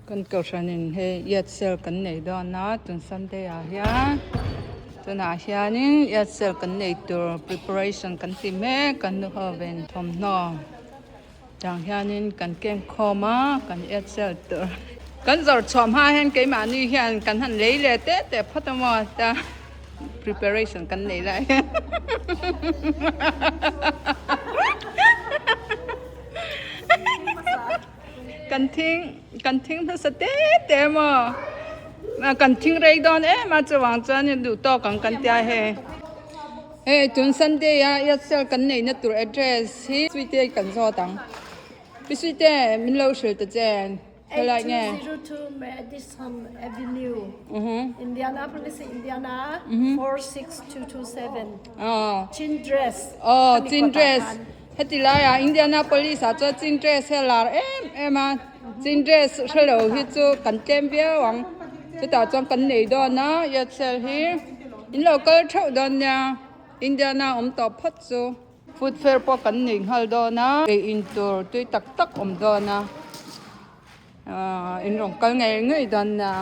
Kan kohhranin hei yard sale kan nei dawn a tun sunday ah hian tunah hianin yard sale kan nei tur preparation kan ti mek kan nu ho ven thawmhnaw tiang hianin kan keng khawm a kan yard sale tur kan zawrh chhuah hma hian keimahni hian kan han lei leh teh teh phawt a maw ta preparation kan nei lai hian. Kan thing kan thing hmasa te te maw kan thing rei dawn em a chuvang chuan in duh tawk ang kan tia hei hei tun sunday a yard sale kan neih na tur address hi Sweety kan zawt ang pi Sweety min lo hrilh ta che helai nge. 8202 Madison Avenue Indianapolis Indiana 46227 Chin dress Aw chin dress Heti laiah Indianapolis ah chuan chin dress hi a lar em em a, chin dress hre lo hi chu kan tlem viau ang, chutah chuan kan nei dawn a yard sale hi in lo kal theuh dawn nia, Indiana awm tawh phawt chu food fair pawh kan nei nghal dawn a, ei in tur tui tak tak awm dawn a, ahh in rawn kal ngei ngei dawn nia.